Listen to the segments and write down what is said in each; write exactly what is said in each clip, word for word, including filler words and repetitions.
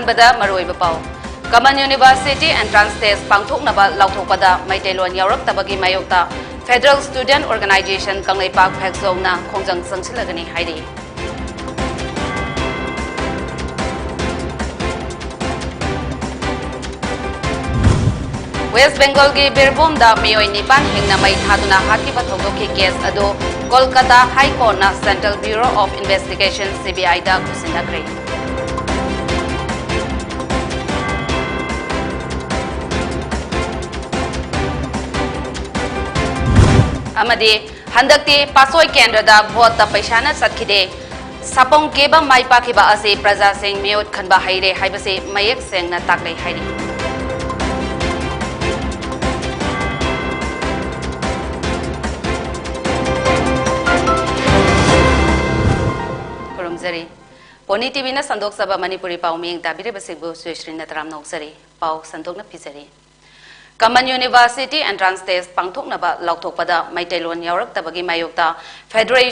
ꯄꯗ ꯃꯔꯨꯑꯣꯏꯕ ꯄꯥꯎ꯫ Common University Entrance Test ꯄꯥꯡꯊꯣꯛꯅꯕ ꯂꯥꯎꯊꯣꯛꯄꯗ ꯃꯩꯇꯩꯂꯣꯟ ꯌꯥꯎꯔꯛꯇꯕꯒꯤ ꯃꯥꯌꯣꯛꯇ Federal Student Organization ꯀꯪꯂꯩꯄꯥꯛ ꯐꯦꯛꯆꯣꯡꯅ ꯈꯣꯡꯖꯪ ꯆꯪꯁꯤꯜꯂꯒꯅꯤ ꯍꯥꯏꯔꯤ꯫ ꯋꯦꯁ꯭ꯠ ꯕꯦꯡꯒꯣꯜꯒꯤ ꯕꯤꯔꯚꯨꯝꯗ ꯃꯤꯑꯣꯏ ꯅꯤꯄꯥꯟ ꯍꯤꯡꯅ ꯃꯩ ꯊꯥꯗꯨꯅ ꯍꯥꯠꯈꯤꯕ ꯊꯧꯗꯣꯛꯀꯤ ꯀꯦꯁ ꯑꯗꯨ ꯀꯣꯜꯀꯇꯥ ꯍꯥꯏ ꯀꯣꯔꯠꯅ Central Bureau of Investigation, C B I ꯗ ꯈꯨꯠꯁꯤꯟꯅꯈ꯭ꯔꯦ꯫ ꯑꯃꯗꯤ ꯍꯟꯗꯛꯇꯤ ꯄꯥꯠꯁꯣꯏ ꯀꯦꯟꯗ꯭ꯔꯗ ꯚꯣꯠꯇ ꯄꯩꯁꯥꯅ ꯆꯠꯈꯤꯗꯦ꯫ ꯁꯥꯄꯣꯡ ꯀꯦꯕ ꯃꯥꯏ ꯄꯥꯛꯈꯤꯕ ꯑꯁꯤ ꯄ꯭ꯔꯖꯥꯁꯤꯡ ꯃꯤꯍꯨꯠ ꯈꯟꯕ ꯍꯩꯔꯦ ꯍꯥꯏꯕꯁꯤ ꯃꯌꯦꯛ ꯁꯦꯡꯅ ꯇꯥꯛꯂꯦ ꯍꯥꯏꯔꯤ꯫ ꯈꯨꯔꯨꯝꯖꯔꯤ꯫ ꯄꯣꯅꯤ ꯇꯤꯚꯤꯅ ꯁꯟꯗꯣꯛꯆꯕ ꯃꯅꯤꯄꯨꯔꯤ ꯄꯥꯎ ꯃꯤꯠꯌꯦꯡ ꯇꯥꯕꯤꯔꯤꯕꯁꯤꯡꯕꯨ ꯖꯣꯏꯁ꯭ꯔꯤ ꯅꯇꯔꯥꯝꯅ ꯑꯣꯛꯆꯔꯤ꯫ ꯄꯥꯎ ꯁꯟꯗꯣꯛꯅ ꯄꯤꯖꯔꯤ꯫ Common University Entrance Test ꯄꯥꯡꯊꯣꯛꯅꯕ ꯂꯥꯎꯊꯣꯛꯄꯗ ꯃꯩꯇꯩꯂꯣꯟ ꯌꯥꯎꯔꯛꯇꯕꯒꯤ ꯃꯥꯌꯣꯛꯇ Federal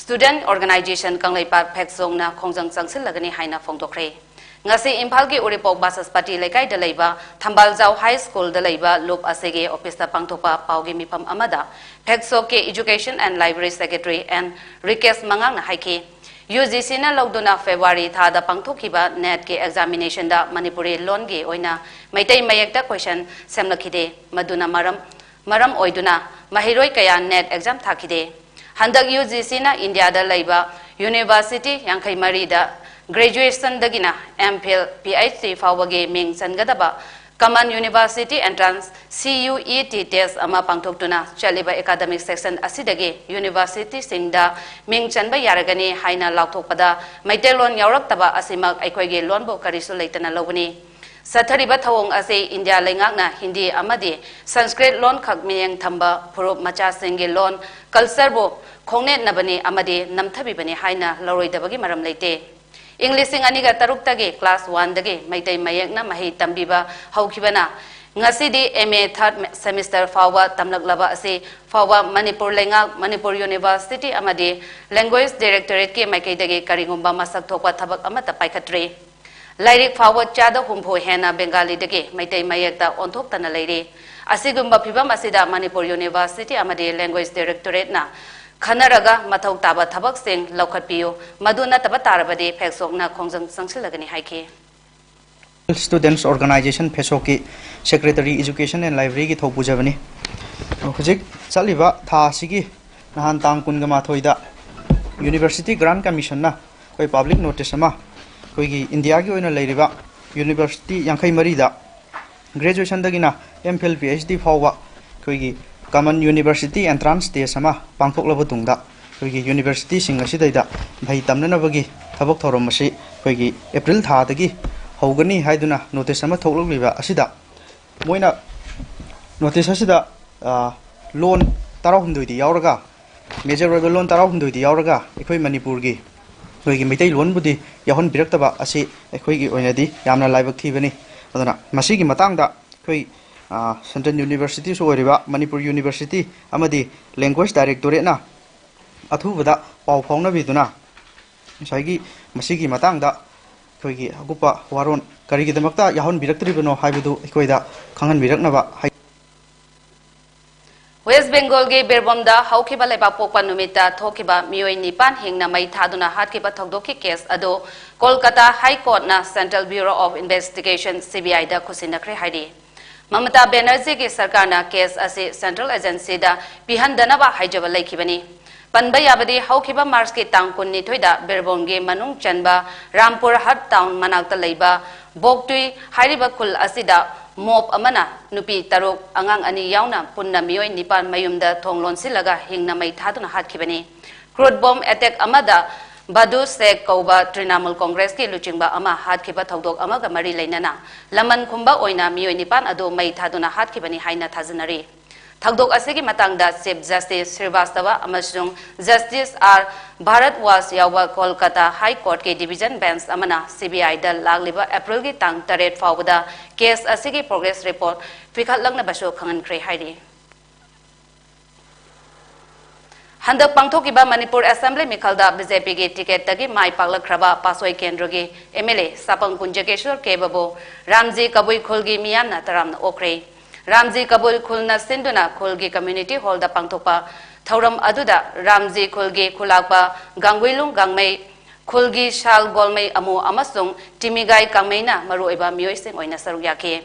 Student Organization ꯀꯪꯂꯩꯄꯥꯛ ꯐꯦꯛꯆꯣꯡꯅ ꯈꯣꯡꯖꯪ ꯆꯪꯁꯤꯜꯂꯒꯅꯤ ꯍꯥꯏꯅ ꯐꯣꯡꯗꯣꯛꯈ꯭ꯔꯦ꯫ ꯉꯁꯤ ꯏꯝꯐꯥꯜꯒꯤ ꯎꯔꯤꯄꯣꯛ ꯕꯥꯆꯁꯄꯇꯤ ꯂꯩꯀꯥꯏꯗ ꯂꯩꯕ ꯊꯝꯕꯥꯜꯖꯥꯎ ꯍꯥꯏ ꯁ꯭ꯀꯨꯜꯗ ꯂꯩꯕ ꯂꯨꯞ ꯑꯁꯤꯒꯤ ꯑꯣꯐꯤꯁꯇ ꯄꯥꯡꯊꯣꯛꯄ ꯄꯥꯎꯒꯤ ꯃꯤꯐꯝ ꯑꯃꯗ ꯐꯦꯛꯆꯣꯛꯀꯤ Education and Library Secretary N ꯔꯤꯀꯦꯁ ꯃꯉꯥꯡꯅ ꯍꯥꯏꯈꯤ꯫ UGCꯅ ꯂꯧꯗꯨꯅ ꯐꯦꯕ꯭ꯔꯨꯋꯥꯔꯤ ꯊꯥꯗ ꯄꯥꯡꯊꯣꯛꯈꯤꯕ NETꯀꯤ examinationꯗ ꯃꯅꯤꯄꯨꯔꯤ ꯂꯣꯟꯒꯤ ꯑꯣꯏꯅ ꯃꯩꯇꯩ ꯃꯌꯦꯛꯇ question ꯁꯦꯝꯂꯛꯈꯤꯗꯦ꯫ ꯃꯗꯨꯅ ꯃꯔꯝ, ꯃꯔꯝ ꯑꯣꯏꯗꯨꯅ ꯃꯍꯩꯔꯣꯏ ꯀꯌꯥ NET exam ꯊꯥꯈꯤꯗꯦ꯫ ꯍꯟꯗꯛ UGCꯅ ꯏꯟꯗꯤꯌꯥꯗ ꯂꯩꯕ university ꯌꯥꯡꯈꯩ ꯃꯔꯤꯗ graduationꯗꯒꯤꯅ M Phil, PhD ꯐꯥꯎꯕꯒꯤ ꯃꯤꯡ ꯆꯟꯒꯗꯕ Common University Entrance, CUET test ꯑꯃ ꯄꯥꯡꯊꯣꯛꯇꯨꯅ ꯆꯠꯂꯤꯕ academic session ꯑꯁꯤꯗꯒꯤ universityꯁꯤꯡꯗ ꯃꯤꯡ ꯆꯟꯕ ꯌꯥꯔꯒꯅꯤ ꯍꯥꯏꯅ ꯂꯥꯎꯊꯣꯛꯄꯗ ꯃꯩꯇꯩꯂꯣꯟ ꯌꯥꯎꯔꯛꯇꯕ ꯑꯁꯤꯃꯛ ꯑꯩꯈꯣꯏꯒꯤ ꯂꯣꯟꯕꯨ ꯀꯔꯤꯁꯨ ꯂꯩꯇꯅ ꯂꯧꯕꯅꯤ꯫ ꯆꯠꯊꯔꯤꯕ ꯊꯧꯑꯣꯡ ꯑꯁꯤ ꯏꯟꯗꯤꯌꯥ ꯂꯩꯉꯥꯛꯅ ꯍꯤꯟꯗꯤ ꯑꯃꯗꯤ ꯁꯪꯁꯀ꯭ꯔꯤꯠ ꯂꯣꯟ ꯈꯛ ꯃꯤꯠꯌꯦꯡ ꯊꯝꯕ ꯐꯨꯔꯨꯞ ꯃꯆꯥꯁꯤꯡꯒꯤ ꯂꯣꯟ, cultureꯕꯨ ꯈꯣꯡꯅꯦꯠꯅꯕꯅꯤ ꯑꯃꯗꯤ ꯅꯝꯊꯕꯤꯕꯅꯤ ꯍꯥꯏꯅ ꯂꯧꯔꯣꯏꯗꯕꯒꯤ ꯃꯔꯝ ꯂꯩꯇꯦ꯫ ꯏꯪ ꯂꯤꯁꯤꯡ ꯑꯅꯤꯒ ꯇꯔꯨꯛꯇꯒꯤ class oneꯗꯒꯤ ꯃꯩꯇꯩ ꯃꯌꯦꯛꯅ ꯃꯍꯩ ꯇꯝꯕꯤꯕ ꯍꯧꯈꯤꯕꯅ, ꯉꯁꯤꯗꯤ M A third semester ꯐꯥꯎꯕ ꯇꯝꯂꯛꯂꯕ ꯑꯁꯤ ꯐꯥꯎꯕ ꯃꯅꯤꯄꯨꯔ ꯂꯩꯉꯥꯛ, ꯃꯅꯤꯄꯨꯔ University ꯑꯃꯗꯤ Language Directorateꯀꯤ ꯃꯥꯏꯀꯩꯗꯒꯤ ꯀꯔꯤꯒꯨꯝꯕ ꯃꯁꯛ ꯊꯣꯛꯄ ꯊꯕꯛ ꯑꯃꯠꯇ ꯄꯥꯏꯈꯠꯇ꯭ꯔꯤ꯫ ꯂꯥꯏꯔꯤꯛ ꯐꯥꯎꯕ ꯆꯥꯗ ꯍꯨꯝꯐꯨ ꯍꯦꯟꯅ ꯕꯦꯡꯒꯥꯂꯤꯗꯒꯤ ꯃꯩꯇꯩ ꯃꯌꯦꯛꯇ ꯑꯣꯟꯊꯣꯛꯇꯅ ꯂꯩꯔꯤ꯫ ꯑꯁꯤꯒꯨꯝꯕ ꯐꯤꯕꯝ ꯑꯁꯤꯗ ꯃꯅꯤꯄꯨꯔ University ꯑꯃꯗꯤ Language Directorate-ꯅ ꯈꯟꯅꯔꯒ ꯃꯊꯧ ꯇꯥꯕ ꯊꯕꯛꯁꯤꯡ ꯂꯧꯈꯠꯄꯤꯌꯨ, ꯃꯗꯨ ꯅꯠꯇꯕ ꯇꯥꯔꯕꯗꯤ ꯐꯦꯁꯣꯛꯅ ꯈꯣꯡꯖꯪ ꯆꯪꯁꯤꯜꯂꯒꯅꯤ ꯍꯥꯏꯈꯤ꯫ Students Organization ꯐꯦꯁꯣꯛꯀꯤ Secretary Education and Library-ꯒꯤ ꯊꯧꯄꯨꯖꯕꯅꯤ꯫ ꯍꯧꯖꯤꯛ ꯆꯠꯂꯤꯕ ꯊꯥ ꯑꯁꯤꯒꯤ ꯅꯍꯥꯟ ꯇꯥꯡ ꯀꯨꯟꯒ ꯃꯥꯊꯣꯏꯗ University Grant Commission-ꯅ ꯑꯩꯈꯣꯏ public notice ꯑꯃ ꯑꯩꯈꯣꯏꯒꯤ ꯏꯟꯗꯤꯌꯥꯒꯤ ꯑꯣꯏꯅ ꯂꯩꯔꯤꯕ university ꯌꯥꯡꯈꯩ ꯃꯔꯤꯗ graduation-ꯗꯒꯤꯅ M.Phil, Ph.D. ꯐꯥꯎꯕ ꯑꯩꯈꯣꯏꯒꯤ Common University Entrance Test ꯑꯃ ꯄꯥꯡꯊꯣꯛꯂꯕ ꯇꯨꯡꯗ ꯑꯩꯈꯣꯏꯒꯤ university-ꯁꯤꯡ ꯑꯁꯤꯗꯩꯗ ꯃꯍꯩ ꯇꯝꯅꯅꯕꯒꯤ ꯊꯕꯛ ꯊꯧꯔꯝ ꯑꯁꯤ ꯑꯩꯈꯣꯏꯒꯤ April ꯊꯥꯗꯒꯤ ꯍꯧꯒꯅꯤ ꯍꯥꯏꯗꯨꯅ notice ꯑꯃ ꯊꯣꯛꯂꯛꯂꯤꯕ ꯑꯁꯤꯗ ꯃꯣꯏꯅ notice ꯑꯁꯤꯗ, ꯑ, ꯂꯣꯟ ꯇꯔꯥꯍꯨꯝꯗꯣꯏꯗꯤ ꯌꯥꯎꯔꯒ, major ꯑꯣꯏꯕ ꯂꯣꯟ ꯇꯔꯥꯍꯨꯝꯗꯣꯏꯗꯤ ꯌꯥꯎꯔꯒ ꯑꯩꯈꯣꯏ ꯃꯅꯤꯄꯨꯔꯒꯤ ꯑꯩꯈꯣꯏꯒꯤ ꯃꯩꯇꯩꯂꯣꯟꯕꯨꯗꯤ ꯌꯥꯎꯍꯟꯕꯤꯔꯛꯇꯕ ꯑꯁꯤ ꯑꯩꯈꯣꯏꯒꯤ ꯑꯣꯏꯅꯗꯤ ꯌꯥꯝꯅ ꯂꯥꯏꯕꯛ ꯊꯤꯕꯅꯤ꯫ ꯑꯗꯨꯅ ꯃꯁꯤꯒꯤ ꯃꯇꯥꯡꯗ ꯑꯩꯈꯣꯏ, ꯑ, Central University-ꯁꯨ ꯑꯣꯏꯔꯤꯕ ꯃꯅꯤꯄꯨꯔ University ꯑꯃꯗꯤ Language Directorate-ꯅ ꯑꯊꯨꯕꯗ ꯄꯥꯎ ꯐꯥꯎꯅꯕꯤꯗꯨꯅ ꯉꯁꯥꯏꯒꯤ ꯃꯁꯤꯒꯤ ꯃꯇꯥꯡꯗ ꯑꯩꯈꯣꯏꯒꯤ ꯑꯀꯨꯞꯄ ꯋꯥꯔꯣꯜ ꯀꯔꯤꯒꯤꯗꯃꯛꯇ ꯌꯥꯎꯍꯟꯕꯤꯔꯛꯇ꯭ꯔꯤꯕꯅꯣ ꯍꯥꯏꯕꯗꯨ ꯑꯩꯈꯣꯏꯗ ꯈꯪꯍꯟꯕꯤꯔꯛꯅꯕ ꯍꯥꯏ꯫ West Bengal-ꯒꯤ ꯕꯤꯔꯚꯨꯝꯗ ꯍꯧꯈꯤꯕ ꯂꯩꯕꯥꯛꯄꯣꯛꯄ ꯅꯨꯃꯤꯠꯇ ꯊꯣꯛꯈꯤꯕ ꯃꯤꯑꯣꯏ ꯅꯤꯄꯥꯟ ꯍꯤꯡꯅ ꯃꯩ ꯊꯥꯗꯨꯅ ꯍꯥꯠꯈꯤꯕ ꯊꯧꯗꯣꯛꯀꯤ case ꯑꯗꯨ Kolkata High Court-ꯅ Central Bureau of Investigation, C B I-ꯗ ꯈꯨꯠꯁꯤꯟꯅꯈ꯭ꯔꯦ ꯍꯥꯏꯔꯤ꯫ ꯃꯃꯇꯥ ꯕꯦꯅꯔꯖꯤꯒꯤ ꯁꯔꯀꯥꯔꯅ case ꯑꯁꯤ central agency-ꯗ ꯄꯤꯍꯟꯗꯅꯕ ꯍꯥꯏꯖꯕ ꯂꯩꯈꯤꯕꯅꯤ꯫ ꯄꯟꯕ ꯌꯥꯕꯗꯤ, ꯍꯧꯈꯤꯕ March-ꯀꯤ ꯇꯥꯡ ꯀꯨꯟꯅꯤꯊꯣꯏꯗ ꯕꯤꯔꯚꯨꯝꯒꯤ ꯃꯅꯨꯡ ꯆꯟꯕ ꯔꯥꯝꯄꯨꯔ ꯍꯠ town ꯃꯅꯥꯛꯇ ꯂꯩꯕ ꯕꯣꯛꯇꯨꯏ ꯍꯥꯏꯔꯤꯕ ꯈꯨꯜ ꯑꯁꯤꯗ mob ꯑꯃꯅ ꯅꯨꯄꯤ ꯇꯔꯨꯛ, ꯑꯉꯥꯡ ꯑꯅꯤ ꯌꯥꯎꯅ ꯄꯨꯟꯅ ꯃꯤꯑꯣꯏ ꯅꯤꯄꯥꯟ ꯃꯌꯨꯝꯗ ꯊꯣꯡ ꯂꯣꯟꯁꯤꯜꯂꯒ ꯍꯤꯡꯅ ꯃꯩ ꯊꯥꯗꯨꯅ ꯍꯥꯠꯈꯤꯕꯅꯤ꯫ Crude bomb attack ꯑꯃꯗ ꯕꯗꯨ ꯁꯦꯈ ꯀꯧꯕ ꯇ꯭ꯔꯤꯅꯥꯃꯨꯜ ꯀꯣꯡꯒ꯭ꯔꯦꯁꯀꯤ ꯂꯨꯆꯤꯡꯕ ꯑꯃ ꯍꯥꯠꯈꯤꯕ ꯊꯧꯗꯣꯛ ꯑꯃꯒ ꯃꯔꯤ ꯂꯩꯅꯅ ꯂꯃꯟ ꯈꯨꯝꯕ ꯑꯣꯏꯅ ꯃꯤꯑꯣꯏ ꯅꯤꯄꯥꯟ ꯑꯗꯨ ꯃꯩ ꯊꯥꯗꯨꯅ ꯍꯥꯠꯈꯤꯕꯅꯤ ꯍꯥꯏꯅ ꯊꯥꯖꯅꯔꯤ꯫ ꯊꯧꯗꯣꯛ ꯑꯁꯤꯒꯤ ꯃꯇꯥꯡꯗ Chief Justice ꯁ꯭ꯔꯤꯕꯥꯁꯇꯕ ꯑꯃꯁꯨꯡ Justice R ꯚꯥꯔꯠꯋꯥꯖ ꯌꯥꯎꯕ ꯀꯣꯜꯀꯇꯥ High Court-ꯀꯤ division bench ꯑꯃꯅ C B I-ꯗ ꯂꯥꯛꯂꯤꯕ April-ꯒꯤ ꯇꯥꯡ ꯇꯔꯦꯠ ꯐꯥꯎꯕꯗ case ꯑꯁꯤꯒꯤ progress report ꯄꯤꯈꯠꯂꯛꯅꯕꯁꯨ ꯈꯪꯍꯟꯈ꯭ꯔꯦ ꯍꯥꯏꯔꯤ꯫ ꯍꯟꯗꯛ ꯄꯥꯡꯊꯣꯛꯈꯤꯕ ꯃꯅꯤꯄꯨꯔ ꯑꯦꯁꯦꯝꯕ꯭ꯂꯤ ꯃꯤꯈꯜꯗ ꯕꯤ ꯖꯦ ꯄꯤꯒꯤ ꯇꯤꯀꯦꯠꯇꯒꯤ ꯃꯥꯏ ꯄꯥꯛꯂꯛꯈ꯭ꯔꯕ ꯄꯥꯁꯣꯏ ꯀꯦꯟꯗ꯭ꯔꯒꯤ ꯑꯦꯝ ꯑꯦꯜ ꯑꯦ ꯁꯥꯄꯝ ꯀꯨꯟꯖꯀꯦꯁꯣꯔ ꯀꯦꯕꯕꯨ ꯔꯥꯝꯖꯤ ꯀꯕꯨꯏ ꯈꯨꯜꯒꯤ ꯃꯤꯌꯥꯝꯅ ꯇꯔꯥꯝꯅ ꯑꯣꯛꯈ꯭ꯔꯦ꯫ ꯔꯥꯝꯖꯤ ꯀꯕꯨꯏ ꯈꯨꯜꯅ ꯁꯤꯟꯗꯨꯅ ꯈꯨꯜꯒꯤ ꯀꯝꯃ꯭ꯌꯨꯅꯤꯇꯤ ꯍꯣꯜꯗ ꯄꯥꯡꯊꯣꯛꯄ ꯊꯧꯔꯝ ꯑꯗꯨꯗ ꯔꯥꯝꯖꯤ ꯈꯨꯜꯒꯤ ꯈꯨꯂꯥꯛꯄ ꯒꯥꯡꯒꯨꯏꯂꯨꯡ ꯒꯥꯡꯃꯩ, ꯈꯨꯜꯒꯤ ꯁꯥꯜ ꯒꯣꯜꯃꯩ ꯑꯃꯨ ꯑꯃꯁꯨꯡ ꯇꯤꯃꯤꯒꯥꯏ ꯀꯥꯡꯃꯩꯅ ꯃꯔꯨꯑꯣꯏꯕ ꯃꯤꯑꯣꯏꯁꯤꯡ ꯑꯣꯏꯅ ꯁꯔꯨꯛ ꯌꯥꯈꯤ꯫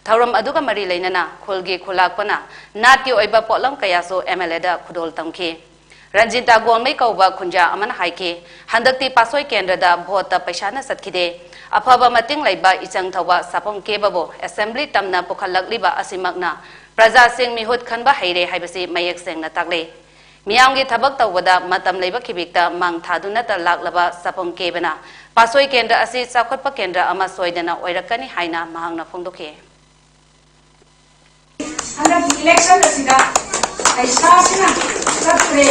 ꯊꯧꯔꯝ ꯑꯗꯨꯒ ꯃꯔꯤ ꯂꯩꯅꯅ ꯈꯨꯜꯒꯤ ꯈꯨꯂꯥꯛꯄꯅ ꯅꯥꯠꯀꯤ ꯑꯣꯏꯕ ꯄꯣꯠꯂꯝ ꯀꯌꯥꯁꯨ ꯑꯦꯝ ꯑꯦꯜ ꯑꯦꯗ ꯈꯨꯗꯣꯜ ꯇꯝꯈꯤ꯫ ꯔꯟꯖꯤꯇꯥ ꯒꯣꯜꯃꯩ ꯀꯧꯕ ꯈꯨꯟꯖꯥ ꯑꯃꯅ ꯍꯥꯏꯈꯤ, ꯍꯟꯗꯛꯇꯤ ꯄꯥꯁꯣꯏ ꯀꯦꯟꯗ꯭ꯔꯗ ꯚꯣꯠꯇ ꯄꯩꯁꯥꯅ ꯆꯠꯈꯤꯗꯦ꯫ ꯑꯐꯕ ꯃꯇꯤꯡ ꯂꯩꯕ ꯏꯆꯪ ꯊꯧꯕ ꯁꯥꯄꯝ ꯀꯦꯕꯕꯨ ꯑꯦꯁꯦꯝꯕ꯭ꯂꯤ ꯇꯝꯅ ꯄꯨꯈꯠꯂꯛꯂꯤꯕ ꯑꯁꯤꯃꯛꯅ ꯄ꯭ꯔꯖꯥꯁꯤꯡ ꯃꯤꯍꯨꯠ ꯈꯟꯕ ꯍꯩꯔꯦ ꯍꯥꯏꯕꯁꯤ ꯃꯌꯦꯛ ꯁꯦꯡꯅ ꯇꯥꯛꯂꯦ꯫ ꯃꯤꯌꯥꯝꯒꯤ ꯊꯕꯛ ꯇꯧꯕꯗ ꯃꯇꯝ ꯂꯩꯕ ꯈꯤꯕꯤꯛꯇ ꯃꯥꯡ ꯊꯥꯗꯨꯅꯇ ꯂꯥꯛꯂꯕ ꯁꯥꯄꯝ ꯀꯦꯕꯅ ꯄꯥꯁꯣꯏ ꯀꯦꯟꯗ꯭ꯔ ꯑꯁꯤ ꯆꯥꯎꯈꯠꯄ ꯀꯦꯟꯗ꯭ꯔ ꯑꯃ ꯁꯣꯏꯗꯅ ꯑꯣꯏꯔꯛꯀꯅꯤ ꯍꯥꯏꯅ ꯃꯍꯥꯛꯅ ꯐꯣꯡꯗꯣꯛꯈꯤ꯫ ꯍꯟꯗꯛꯀꯤ ꯏꯂꯦꯛꯁꯟ ꯑꯁꯤꯗ ꯄꯩꯁꯥꯁꯤꯅ ꯆꯠꯇ꯭ꯔꯦ,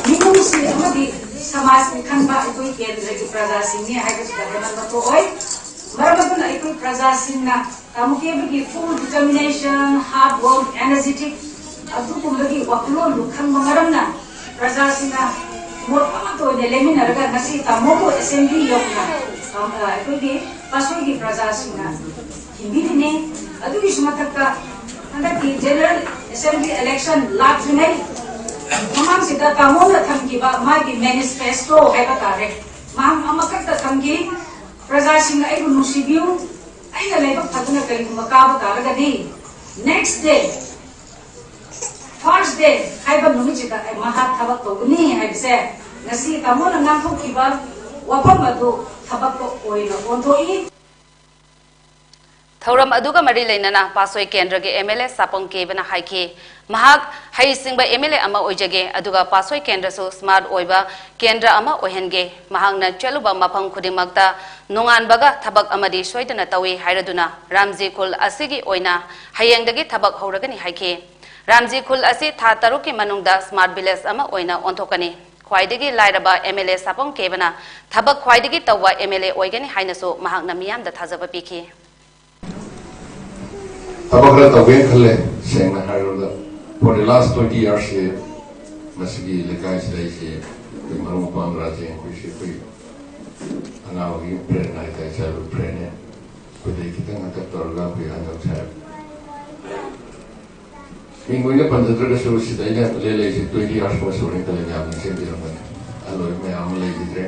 ꯃꯤꯅꯨꯡꯁꯤ ꯑꯃꯗꯤ ꯁꯃꯥꯖꯅꯤ ꯈꯟꯕ ꯑꯩꯈꯣꯏ ꯀꯦꯟꯗ꯭ꯔꯒꯤ ꯄ꯭ꯔꯖꯥꯁꯤꯡꯅꯤ ꯍꯥꯏꯕꯁꯤꯗ ꯍꯦꯃꯟꯕ ꯊꯣꯛꯑꯣꯏ꯫ ꯃꯔꯝ ꯑꯗꯨꯅ ꯑꯩꯈꯣꯏ ꯄ꯭ꯔꯖꯥꯁꯤꯡꯅ ꯇꯥꯃꯣ ꯀꯦꯕꯒꯤ full determination, hard work, energetic ꯑꯗꯨꯒꯨꯝꯕꯒꯤ ꯋꯥꯈꯜꯂꯣꯟꯗꯨ ꯈꯪꯕ ꯃꯔꯝꯅ ꯄ꯭ꯔꯖꯥꯁꯤꯡꯅ ꯃꯣꯠ ꯑꯃꯠꯇ ꯑꯣꯏꯅ ꯂꯦꯡꯃꯤꯟꯅꯔꯒ ꯉꯁꯤ ꯇꯥꯃꯣꯕꯨ ꯑꯦꯁꯦꯝꯕ꯭ꯂꯤ ꯌꯧꯅ, ꯑ, ꯑꯩꯈꯣꯏꯒꯤ ꯄꯥꯁꯣꯏꯒꯤ ꯄ꯭ꯔꯖꯥꯁꯤꯡꯅ ꯊꯤꯡꯕꯤꯔꯤꯅꯤ꯫ ꯑꯗꯨꯒꯤꯁꯨ ꯃꯊꯛꯇ ꯍꯟꯗꯛꯀꯤ ꯖꯦꯅꯔꯦꯜ ꯑꯦꯁꯦꯝꯕ꯭ꯂꯤ ꯏꯂꯦꯛꯁꯟ ꯂꯥꯛꯇ꯭ꯔꯤꯉꯩ ꯃꯃꯥꯡꯁꯤꯗ ꯇꯥꯃꯣꯅ ꯊꯝꯈꯤꯕ ꯃꯥꯒꯤ ꯃꯦꯅꯤꯐꯦꯁꯇꯣ ꯍꯥꯏꯕ ꯇꯥꯔꯦ, ꯃꯍꯥꯛ ꯑꯃꯈꯛꯇ ꯊꯝꯈꯤ, "ꯄ꯭ꯔꯖꯥꯁꯤꯡꯅ ꯑꯩꯕꯨ ꯅꯨꯡꯁꯤꯕꯤꯌꯨ, ꯑꯩꯅ ꯂꯥꯏꯕꯛ ꯐꯗꯨꯅ ꯀꯔꯤꯒꯨꯝꯕ ꯀꯥꯕ ꯇꯥꯔꯒꯗꯤ next day, first day ꯍꯥꯏꯕ ꯅꯨꯃꯤꯠꯁꯤꯗ ꯑꯩ ꯃꯍꯥꯛ ꯊꯕꯛ ꯇꯧꯒꯅꯤ" ꯍꯥꯏꯕꯁꯦ ꯉꯁꯤ ꯇꯥꯃꯣꯅ ꯉꯥꯡꯊꯣꯛꯈꯤꯕ ꯋꯥꯐꯝ ꯑꯗꯨ ꯊꯕꯛꯇ ꯑꯣꯏꯅ ꯑꯣꯟꯊꯣꯛꯏ꯫ ꯊꯧꯔꯝ ꯑꯗꯨꯒ ꯃꯔꯤ ꯂꯩꯅꯅ ꯄꯥꯁꯣꯏ ꯀꯦꯟꯗ꯭ꯔꯒꯤ ꯑꯦꯝ ꯑꯦꯜ ꯑꯦ ꯁꯥꯄꯝ ꯀꯦꯕꯅ ꯍꯥꯏꯈꯤ, ꯃꯍꯥꯛ ꯍꯩꯁꯤꯡꯕ ꯑꯦꯝ ꯑꯦꯜ ꯑꯦ ꯑꯃ ꯑꯣꯏꯖꯒꯦ, ꯑꯗꯨꯒ ꯄꯥꯁꯣꯏ ꯀꯦꯟꯗ꯭ꯔꯁꯨ ꯁ꯭ꯃꯥꯔꯠ ꯑꯣꯏꯕ ꯀꯦꯟꯗ꯭ꯔ ꯑꯃ ꯑꯣꯏꯍꯟꯒꯦ꯫ ꯃꯍꯥꯛꯅ ꯆꯠꯂꯨꯕ ꯃꯐꯝ ꯈꯨꯗꯤꯡꯃꯛꯇ ꯅꯣꯡꯉꯥꯟꯕꯒ ꯊꯕꯛ ꯑꯃꯗꯤ ꯁꯣꯏꯗꯅ ꯇꯧꯏ ꯍꯥꯏꯔꯗꯨꯅ ꯔꯥꯝꯖꯤ ꯈꯨꯜ ꯑꯁꯤꯒꯤ ꯑꯣꯏꯅ ꯍꯌꯦꯡꯗꯒꯤ ꯊꯕꯛ ꯍꯧꯔꯒꯅꯤ ꯍꯥꯏꯈꯤ꯫ ꯔꯥꯝꯖꯤ ꯈꯨꯜ ꯑꯁꯤ ꯊꯥ ꯇꯔꯨꯛꯀꯤ ꯃꯅꯨꯡꯗ ꯁ꯭ꯃꯥꯔꯠ ꯚꯤꯂꯦꯖ ꯑꯃ ꯑꯣꯏꯅ ꯑꯣꯟꯊꯣꯛꯀꯅꯤ꯫ ꯈ꯭ꯋꯥꯏꯗꯒꯤ ꯂꯥꯏꯔꯕ ꯑꯦꯝ ꯑꯦꯜ ꯑꯦ ꯁꯥꯄꯝ ꯀꯦꯕꯅ ꯊꯕꯛ ꯈ꯭ꯋꯥꯏꯗꯒꯤ ꯇꯧꯕ ꯑꯦꯝ ꯑꯦꯜ ꯑꯦ ꯑꯣꯏꯒꯅꯤ ꯍꯥꯏꯅꯁꯨ ꯃꯍꯥꯛꯅ ꯃꯤꯌꯥꯝꯗ ꯊꯥꯖꯕ ꯄꯤꯈꯤ꯫ ꯊꯕꯛ ꯈꯔ ꯇꯧꯒꯦꯅ ꯈꯜꯂꯦ꯫ ꯁꯦꯡꯅ ꯍꯥꯏꯔꯕꯗ, for the last twenty years ꯁꯤ ꯃꯁꯤꯒꯤ ꯂꯩꯀꯥꯏꯁꯤꯗ ꯑꯩꯁꯦ ꯑꯩꯈꯣꯏ ꯃꯔꯨꯞ ꯃꯄꯥꯡ ꯔꯥꯖꯦꯟ ꯑꯩꯈꯣꯏꯁꯦ ꯑꯩꯈꯣꯏ ꯑꯉꯥꯡꯒꯤ ꯐ꯭ꯔꯦꯟ ꯍꯥꯏꯇꯥꯔꯦ, ꯆꯥꯏꯜꯍꯨꯗ ꯐ꯭ꯔꯦꯟꯅꯦ꯫ ꯑꯩꯈꯣꯏꯗꯩ ꯈꯤꯇꯪ ꯍꯟꯗꯛ ꯇꯧꯔꯒ ꯑꯩꯈꯣꯏ ꯑꯍꯟ ꯁꯥꯍꯦꯕ ꯃꯤꯡ ꯑꯣꯏꯅ ꯄꯟꯖꯗ꯭ꯔꯒꯁꯨ ꯁꯤꯗ ꯑꯩꯅ ꯂꯦꯜꯂꯛꯏꯁꯦ twenty years ꯁꯨꯔꯦ꯫ ꯀꯂꯦꯖꯥ ꯃꯤꯡ ꯆꯦꯟꯕꯤꯔꯝꯕꯅꯤ꯫ ꯑꯍꯜ ꯑꯣꯏꯕ ꯃꯌꯥꯝ ꯑꯃ ꯂꯩꯈꯤꯗ꯭ꯔꯦ꯫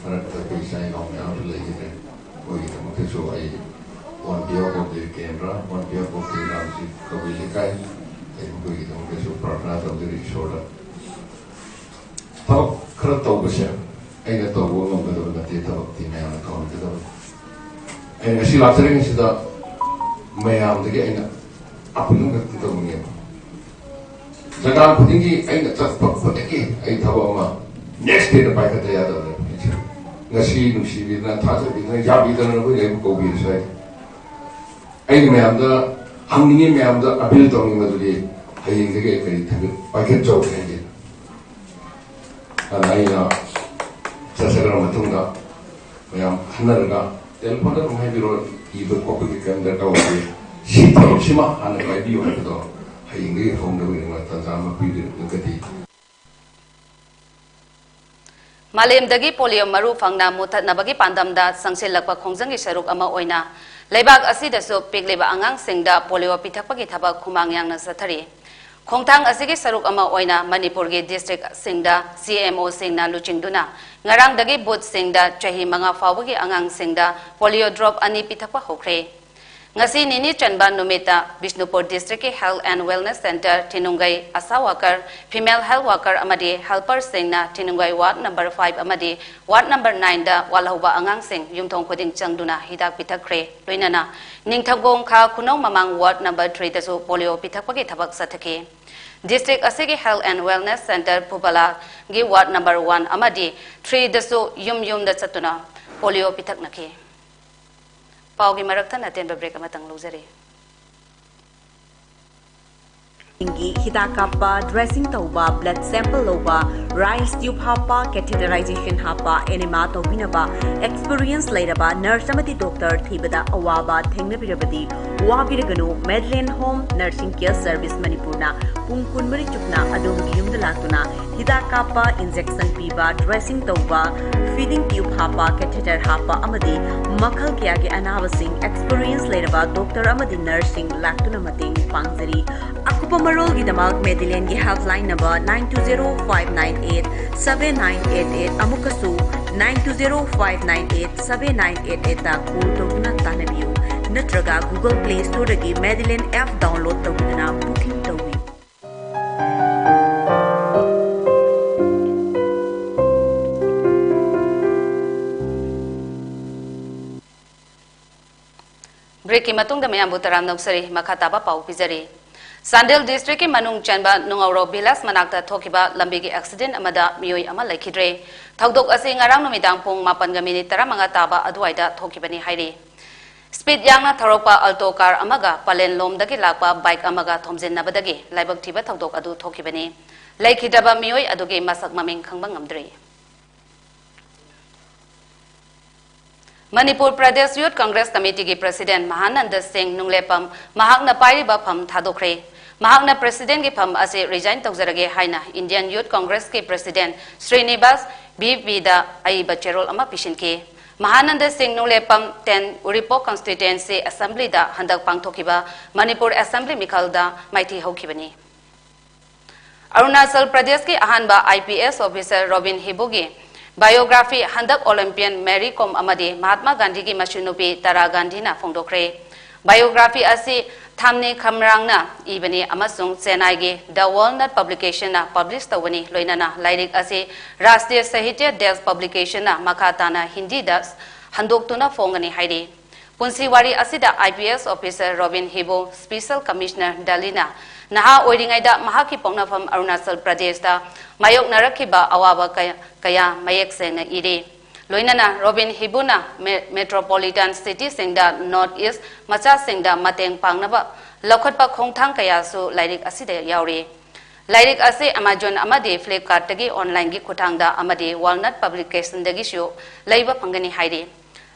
ꯃꯔꯛꯇ ꯑꯩꯈꯣꯏ ꯏꯆꯥ ꯏꯅꯥꯎ ꯃꯌꯥꯝ ꯑꯃꯁꯨ ꯂꯩꯈꯤꯗ꯭ꯔꯦ꯫ ꯃꯣꯏꯒꯤꯗꯃꯛꯇꯁꯨ ꯑꯩ on behalf of the ꯀꯦꯟꯗ꯭ꯔ, on behalf of the ꯔꯥꯝꯖꯤ ꯀꯕꯨꯏ ꯂꯩꯀꯥꯏ, ꯑꯩ ꯃꯈꯣꯏꯒꯤꯗꯃꯛꯇꯁꯨ ꯄ꯭ꯔꯥꯔꯊꯅꯥ ꯇꯧꯖꯔꯤ ꯏꯁꯣꯔꯗ꯫ ꯊꯕꯛ ꯈꯔ ꯇꯧꯕꯁꯦ ꯑꯩꯅ ꯇꯧꯕ ꯉꯝꯒꯗꯕ ꯅꯠꯇꯦ, ꯊꯕꯛꯇꯤ ꯃꯌꯥꯝꯅ ꯇꯧꯍꯟꯒꯗꯕꯅꯤ꯫ ꯑꯩꯅ ꯉꯁꯤ ꯂꯥꯛꯆꯔꯤꯉꯩꯁꯤꯗ ꯃꯌꯥꯝꯗꯒꯤ ꯑꯩꯅ ꯑꯄꯤꯜ ꯑꯃꯈꯛꯇꯤ ꯇꯧꯅꯤꯡꯉꯦꯕ꯫ ꯖꯒꯥ ꯈꯨꯗꯤꯡꯒꯤ ꯑꯩꯅ ꯆꯠꯄ ꯈꯨꯗꯤꯡꯒꯤ ꯑꯩ ꯊꯕꯛ ꯑꯃ next dayꯗ ꯄꯥꯏꯈꯠꯇ ꯌꯥꯗꯕꯅꯦꯕ꯫ ꯉꯁꯤ ꯅꯨꯡꯁꯤꯕꯤꯗꯅ, ꯊꯥꯖꯕꯤꯗꯅ, ꯌꯥꯕꯤꯗꯅ ꯅꯈꯣꯏꯅ ꯑꯩꯕꯨ ꯀꯧꯕꯤꯔꯁꯨ ꯌꯥꯏ꯫ ꯑꯩꯅ ꯃꯌꯥꯝꯗ ꯍꯪꯅꯤꯡꯉꯤ, ꯃꯌꯥꯝꯗ ꯑꯄꯤꯜ ꯇꯧꯅꯤꯡꯕꯗꯨꯗꯤ ꯍꯌꯦꯡꯗꯒꯤ ꯑꯩ ꯀꯔꯤ ꯊꯕꯛ ꯄꯥꯏꯈꯠꯆꯧꯒꯦ ꯍꯥꯏꯒꯦ꯫ ꯑꯗ ꯑꯩꯅ ꯆꯠꯆꯈ꯭ꯔ ꯃꯇꯨꯡꯗ ꯃꯌꯥꯝ ꯈꯟꯅꯔꯒ ꯇꯦꯂꯤꯐꯣꯟꯗ ꯑꯗꯨꯝ ꯍꯥꯏꯕꯤꯔꯣ, ꯏꯕ ꯈꯣꯠꯄꯒꯤ ꯀꯔꯤꯝ ꯗꯔꯀꯥꯔ ꯑꯣꯏꯗꯦ꯫ ꯁꯤ ꯊꯕꯛꯁꯤꯃ ꯍꯥꯟꯅ ꯄꯥꯏꯕꯤꯌꯨ ꯍꯥꯏꯕꯗꯣ ꯍꯌꯦꯡꯗꯒꯤ ꯍꯧꯅꯕꯒꯤꯗꯃꯛ ꯇꯥꯟꯖꯥ ꯑꯃ ꯄꯤꯕꯤꯔꯛꯂꯒꯗꯤ꯫ ꯃꯥꯂꯦꯝꯗꯒꯤ ꯄꯣꯂꯤꯑꯣ ꯃꯔꯨ ꯐꯪꯅ ꯃꯨꯊꯠꯅꯕꯒꯤ ꯄꯥꯟꯗꯝꯗ ꯆꯪꯁꯤꯜꯂꯛꯄ ꯈꯣꯡꯖꯪꯒꯤ ꯁꯔꯨꯛ ꯑꯃ ꯑꯣꯏꯅ ꯂꯩꯕꯥꯛ ꯑꯁꯤꯗꯁꯨ ꯄꯤꯛꯂꯤꯕ ꯑꯉꯥꯡꯁꯤꯡꯗ ꯄꯣꯂꯤꯑꯣ ꯄꯤꯊꯛꯄꯒꯤ ꯊꯕꯛ ꯈꯨꯃꯥꯡ ꯌꯥꯡꯅ ꯆꯠꯊꯔꯤ꯫ ꯈꯣꯡꯊꯥꯡ ꯑꯁꯤꯒꯤ ꯁꯔꯨꯛ ꯑꯃ ꯑꯣꯏꯅ ꯃꯅꯤꯄꯨꯔꯒꯤ ꯗꯤꯁꯇ꯭ꯔꯤꯛꯁꯤꯡꯗ ꯁꯤꯑꯦꯝꯑꯣꯁꯤꯡꯅ ꯂꯨꯆꯤꯡꯗꯨꯅ ꯉꯔꯥꯡꯗꯒꯤ ꯕꯨꯊꯁꯤꯡꯗ ꯆꯍꯤ ꯃꯉꯥ ꯐꯥꯎꯕꯒꯤ ꯑꯉꯥꯡꯁꯤꯡꯗ ꯄꯣꯂꯤꯑꯣ ꯗ꯭ꯔꯣꯞ ꯑꯅꯤ ꯄꯤꯊꯛꯄ ꯍꯧꯈ꯭ꯔꯦ꯫ ꯉꯁꯤ ꯅꯤꯅꯤ ꯆꯟꯕ ꯅꯨꯃꯤꯠꯇ ꯕꯤꯁꯅꯨꯄꯨꯔ ꯗꯤꯁꯇ꯭ꯔꯤꯛꯀꯤ Health and Wellness Centre ꯊꯤꯅꯨꯡꯒꯩ ꯑꯁꯥ ꯋꯥꯀꯔ, ꯐꯤꯃꯦꯜ ꯍꯦꯜꯊ ꯋꯥꯀꯔ ꯑꯃꯗꯤ ꯍꯦꯜꯄꯔꯁꯤꯡꯅ ꯊꯤꯅꯨꯡꯒꯩ ꯋꯥꯔꯗ ꯅꯝꯕꯔ ꯐꯥꯏꯚ ꯑꯃꯗꯤ ꯋꯥꯔꯗ ꯅꯝꯕꯔ ꯅꯥꯏꯟꯗ ꯋꯥꯠꯍꯧꯕ ꯑꯉꯥꯡꯁꯤꯡ ꯌꯨꯝꯊꯣꯡ ꯈꯨꯗꯤꯡ ꯆꯪꯗꯨꯅ ꯍꯤꯗꯥꯛ ꯄꯤꯊꯛꯈ꯭ꯔꯦ꯫ ꯂꯣꯏꯅꯅ ꯅꯤꯡꯊꯧꯈꯣꯡ ꯈꯥ ꯈꯨꯅꯧ ꯃꯃꯥꯡ ꯋꯥꯔꯗ ꯅꯝꯕꯔ ꯊ꯭ꯔꯤꯗꯁꯨ ꯄꯣꯂꯤꯑꯣ ꯄꯤꯊꯛꯄꯒꯤ ꯊꯕꯛ ꯆꯠꯊꯈꯤ꯫ ꯗꯤꯁꯇ꯭ꯔꯤꯛ ꯑꯁꯤꯒꯤ Health and Wellness Centre ꯐꯨꯕꯂꯥꯒꯤ ꯋꯥꯔꯗ ꯅꯝꯕꯔ ꯋꯥꯟ ꯑꯃꯗꯤ ꯊ꯭ꯔꯤꯗꯁꯨ ꯌꯨꯝ ꯌꯨꯝꯗ ꯆꯠꯇꯨꯅ ꯄꯣꯂꯤꯑꯣ ꯄꯤꯊꯛꯅꯈꯤ꯫ ꯄꯥꯎꯒꯤ ꯃꯔꯛꯇ ꯑꯇꯦꯟꯕ ꯕ꯭ꯔꯦꯛ ꯑꯃꯇꯪ ꯂꯧꯖꯔꯤ꯫ ꯒꯤ ꯍꯤꯗꯥꯛ ꯀꯥꯞꯄ, dressing ꯇꯧꯕ, blood sample ꯂꯧꯕ, rice tube ꯍꯥꯞꯄ, catheterization ꯍꯥꯞꯄ, enema ꯇꯧꯕꯤꯅꯕ experience ꯂꯩꯔꯕ nurse ꯑꯃꯗꯤ doctor ꯊꯤꯕꯗ ꯑꯋꯥꯕ ꯊꯦꯡꯅꯕꯤꯔꯕꯗꯤ ꯋꯥꯕꯤꯔꯒꯅꯨ꯫ Madeline Home Nursing Care Service ꯃꯅꯤꯄꯨꯔꯅ ꯄꯨꯡ ꯀꯨꯟꯃꯔꯤ ꯆꯨꯞꯅ ꯑꯗꯣꯝꯒꯤ ꯌꯨꯝꯗ ꯂꯥꯛꯇꯨꯅ ꯍꯤꯗꯥꯛ ꯀꯥꯞꯄ, injection ꯄꯤꯕ, dressing ꯇꯧꯕ, feeding tube ꯍꯥꯞꯄ, catheter ꯍꯥꯞꯄ ꯑꯃꯗꯤ ꯃꯈꯜ ꯀꯌꯥꯒꯤ ꯑꯅꯥꯕꯁꯤꯡ experience ꯂꯩꯔꯕ doctor ꯑꯃꯗꯤ nurseꯁꯤꯡ ꯂꯥꯛꯇꯨꯅ ꯃꯇꯦꯡ ꯄꯥꯡꯖꯔꯤ꯫ ꯑꯀꯨꯞꯄ ꯃꯔꯣꯜꯒꯤꯗꯃꯛ Madelineꯒꯤ helpline number nine two zero five nine eight seven nine eight eight ꯑꯃꯨꯛꯀꯁꯨ nine two zero five nine eight seven nine eight eightꯇ call ꯇꯧꯗꯨꯅ ꯇꯥꯟꯅꯕꯤꯌꯨ꯫ ꯅꯠꯇ꯭ꯔꯒ Google Play Storeꯗꯒꯤ Madeline app download ꯇꯧꯗꯨꯅ booking ꯇꯧꯕꯤꯌꯨ꯫ Breakꯀꯤ ꯃꯇꯨꯡꯗ ꯃꯌꯥꯝꯕꯨ ꯇꯔꯥꯝꯅ ꯑꯣꯛꯆꯔꯤ꯫ ꯃꯈꯥ ꯇꯥꯕ ꯄꯥꯎ ꯄꯤꯖꯔꯤ꯫ ꯆꯥꯟꯗꯦꯜ districtꯀꯤ ꯃꯅꯨꯡ ꯆꯟꯕ ꯅꯨꯡꯉꯧꯔꯣ village ꯃꯅꯥꯛꯇ ꯊꯣꯛꯈꯤꯕ ꯂꯝꯕꯤꯒꯤ accident ꯑꯃꯗ ꯃꯤꯑꯣꯏ ꯑꯃ ꯂꯩꯈꯤꯗ꯭ꯔꯦ꯫ ꯊꯧꯗꯣꯛ ꯑꯁꯤ ꯉꯔꯥꯡ ꯅꯨꯃꯤꯗꯥꯡ ꯄꯨꯡ ꯃꯥꯄꯟꯒ minute ꯇꯔꯥꯃꯉꯥ ꯇꯥꯕ ꯑꯗꯨꯋꯥꯏꯗ ꯊꯣꯛꯈꯤꯕꯅꯤ ꯍꯥꯏꯔꯤ꯫ Speed ꯌꯥꯡꯅ ꯊꯧꯔꯛꯄ Alto car ꯑꯃꯒ ꯄꯂꯦꯟ ꯂꯣꯝꯗꯒꯤ ꯂꯥꯛꯄ bike ꯑꯃꯒ ꯊꯣꯝꯖꯤꯟꯅꯕꯗꯒꯤ ꯂꯥꯏꯕꯛ ꯊꯤꯕ ꯊꯧꯗꯣꯛ ꯑꯗꯨ ꯊꯣꯛꯈꯤꯕꯅꯤ꯫ ꯂꯩꯈꯤꯗ꯭ꯔꯕ ꯃꯤꯑꯣꯏ ꯑꯗꯨꯒꯤ ꯃꯁꯛ ꯃꯃꯤꯡ ꯈꯪꯕ ꯉꯝꯗ꯭ꯔꯤ꯫ Manipur Pradesh Youth Congress Committeeꯒꯤ President ꯃꯍꯥꯅꯟꯗ ꯁꯤꯡ ꯅꯨꯡꯂꯦꯄꯝ ꯃꯍꯥꯛꯅ ꯄꯥꯏꯔꯤꯕ ꯐꯝ ꯊꯥꯗꯣꯛꯈ꯭ꯔꯦ꯫ ꯃꯍꯥꯛꯅ Presidentꯀꯤ ꯐꯝ ꯑꯁꯤ resign ꯇꯧꯖꯔꯒꯦ ꯍꯥꯏꯅ Indian Youth Congressꯀꯤ President ꯁ꯭ꯔꯤꯅꯤꯕꯥꯁ ꯚꯤꯄꯤꯗ ꯑꯏꯕ ꯆꯦꯔꯣꯜ ꯑꯃ ꯄꯤꯁꯤꯟꯈꯤ꯫ ꯃꯍꯥꯅꯟꯗ ꯁꯤꯡ ꯅꯨꯡꯂꯦꯄꯝ ten Uripok Constituency Assemblyꯗ ꯍꯟꯗꯛ ꯄꯥꯡꯊꯣꯛꯈꯤꯕ ꯃꯅꯤꯄꯨꯔ Assembly ꯃꯤꯈꯜꯗ ꯃꯥꯏꯊꯤ ꯍꯧꯈꯤꯕꯅꯤ꯫ ꯑꯔꯨꯅꯥꯆꯜ ꯄ꯭ꯔꯗꯦꯁꯀꯤ ꯑꯍꯥꯟꯕ IPS officer ꯔꯣꯕꯤꯟ ꯍꯤꯕꯨꯒꯤ biography ꯍꯟꯗꯛ Olympian ꯃꯦꯔꯤ ꯀꯣꯝ ꯑꯃꯗꯤ ꯃꯍꯥꯠꯃꯥ ꯒꯥꯟꯙꯤꯒꯤ ꯃꯁꯨꯅꯨꯄꯤ ꯇꯥꯔꯥ ꯒꯥꯟꯙꯤꯅ ꯐꯣꯡꯗꯣꯛꯈ꯭ꯔꯦ꯫ Biography ꯑꯁꯤ ꯊꯥꯝꯅꯤ ꯈꯝꯔꯥꯡꯅ ꯏꯕꯅꯤ ꯑꯃꯁꯨꯡ ꯆꯦꯟꯅꯥꯏꯒꯤ The Walnut Publicationꯅ publish ꯇꯧꯒꯅꯤ꯫ ꯂꯣꯏꯅꯅ ꯂꯥꯏꯔꯤꯛ ꯑꯁꯤ ꯔꯥꯁꯇ꯭ꯔꯤꯌ ꯁꯥꯍꯤꯇ꯭ꯌ ꯗꯦꯁ Publicationꯅ ꯃꯈꯥ ꯇꯥꯅ ꯍꯤꯟꯗꯤꯗ ꯍꯟꯗꯣꯛꯇꯨꯅ ꯐꯣꯡꯒꯅꯤ ꯍꯥꯏꯔꯤ꯫ ꯄꯨꯟꯁꯤ ꯋꯥꯔꯤ ꯑꯁꯤꯗ IPS officer Robin Hibu Special Commissioner ꯗꯦꯜꯂꯤꯅ ꯅꯍꯥ ꯑꯣꯏꯔꯤꯉꯩꯗ ꯃꯍꯥꯛꯀꯤ ꯄꯣꯛꯅꯐꯝ ꯑꯔꯨꯅꯥꯆꯜ ꯄ꯭ꯔꯗꯦꯁꯇ ꯃꯥꯌꯣꯛꯅꯔꯛꯈꯤꯕ ꯑꯋꯥꯕ ꯀꯌꯥ, ꯀꯌꯥ ꯃꯌꯦꯛ ꯁꯦꯡꯅ ꯏꯔꯤ꯫ ꯂꯣꯏꯅꯅ ꯔꯣꯕꯤꯟ ꯍꯤꯕꯨꯅ ꯃꯦ-, metropolitan cityꯁꯤꯡꯗ North East ꯃꯆꯥꯁꯤꯡꯗ ꯃꯇꯦꯡ ꯄꯥꯡꯅꯕ ꯂꯧꯈꯠꯄ ꯈꯣꯡꯊꯥꯡ ꯀꯌꯥꯁꯨ ꯂꯥꯏꯔꯤꯛ ꯑꯁꯤꯗ ꯌꯥꯎꯔꯤ꯫ ꯂꯥꯏꯔꯤꯛ ꯑꯁꯤ Amazon ꯑꯃꯗꯤ Flipkartꯇꯒꯤ onlineꯒꯤ ꯈꯨꯠꯊꯥꯡꯗ ꯑꯃꯗꯤ Walnut Publicationꯗꯒꯤꯁꯨ ꯂꯩꯕ ꯐꯪꯒꯅꯤ ꯍꯥꯏꯔꯤ꯫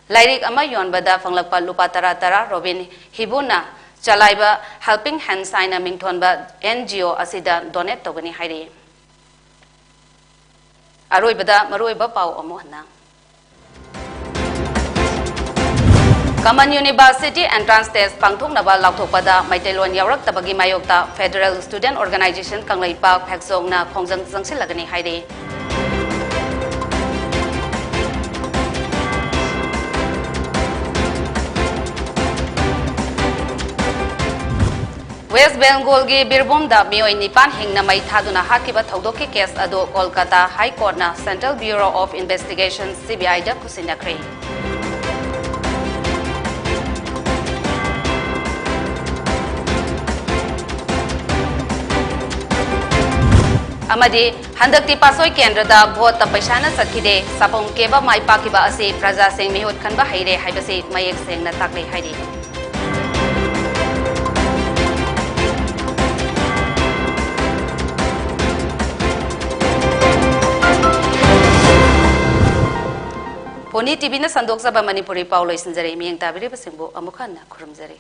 ꯂꯥꯏꯔꯤꯛ ꯑꯃ ꯌꯣꯟꯕꯗ ꯐꯪꯂꯛꯄ ꯂꯨꯄꯥ ꯇꯔꯥ ꯇꯔꯥ ꯔꯣꯕꯤꯟ ꯍꯤꯕꯨꯅ ꯆꯂꯥꯏꯕ Helping Hands ꯍꯥꯏꯅ ꯃꯤꯡꯊꯣꯟꯕ NGO ꯑꯁꯤꯗ donate ꯇꯧꯒꯅꯤ ꯍꯥꯏꯔꯤ꯫ ꯑꯔꯣꯏꯕꯗ ꯃꯔꯨꯑꯣꯏꯕ ꯄꯥꯎ ꯑꯃꯨꯛ ꯍꯟꯅ꯫ Common University Entrance Test ꯄꯥꯡꯊꯣꯛꯅꯕ ꯂꯥꯎꯊꯣꯛꯄꯗ ꯃꯩꯇꯩꯂꯣꯟ ꯌꯥꯎꯔꯛꯇꯕꯒꯤ ꯃꯥꯌꯣꯛꯇ Federal Student Organization ꯀꯪꯂꯩꯄꯥꯛ ꯐꯦꯛꯖꯣꯡꯅ ꯈꯣꯡꯖꯪ ꯆꯪꯁꯤꯜꯂꯒꯅꯤ ꯍꯥꯏꯔꯤ꯫ West Bengalꯒꯤ ꯕꯤꯔꯚꯨꯝꯗ ꯃꯤꯑꯣꯏ ꯅꯤꯄꯥꯟ ꯍꯤꯡꯅ ꯃꯩ ꯊꯥꯗꯨꯅ ꯍꯥꯠꯈꯤꯕ ꯊꯧꯗꯣꯛꯀꯤ case ꯑꯗꯨ Kolkata High Courtꯅ Central Bureau of Investigation, CBIꯗ ꯈꯨꯠꯁꯤꯟꯅꯈ꯭ꯔꯦ꯫ ꯑꯃꯗꯤ ꯍꯟꯗꯛꯇꯤ ꯄꯥꯠꯁꯣꯏ ꯀꯦꯟꯗ꯭ꯔꯗ ꯚꯣꯠꯇ ꯄꯩꯁꯥꯅ ꯆꯠꯈꯤꯗꯦ, ꯁꯥꯐꯝ ꯀꯦꯕ ꯃꯥꯏ ꯄꯥꯛꯈꯤꯕ ꯑꯁꯤ ꯄ꯭ꯔꯖꯥꯁꯤꯡ ꯃꯤꯍꯨꯠ ꯈꯟꯕ ꯍꯩꯔꯦ ꯍꯥꯏꯕꯁꯤ ꯃꯌꯦꯛ ꯁꯦꯡꯅ ꯇꯥꯛꯂꯦ ꯍꯥꯏꯔꯤ꯫ ꯄꯣꯅꯤ ꯇꯤꯚꯤꯅ ꯁꯟꯗꯣꯛꯆꯕ ꯃꯅꯤꯄꯨꯔꯤ ꯄꯥꯎ ꯂꯣꯏꯁꯤꯟꯖꯔꯦ꯫ ꯃꯤꯠꯌꯦꯡ ꯇꯥꯕꯤꯔꯤꯕꯁꯤꯡꯕꯨ ꯑꯃꯨꯛ ꯍꯟꯅ ꯈꯨꯔꯨꯝꯖꯔꯤ꯫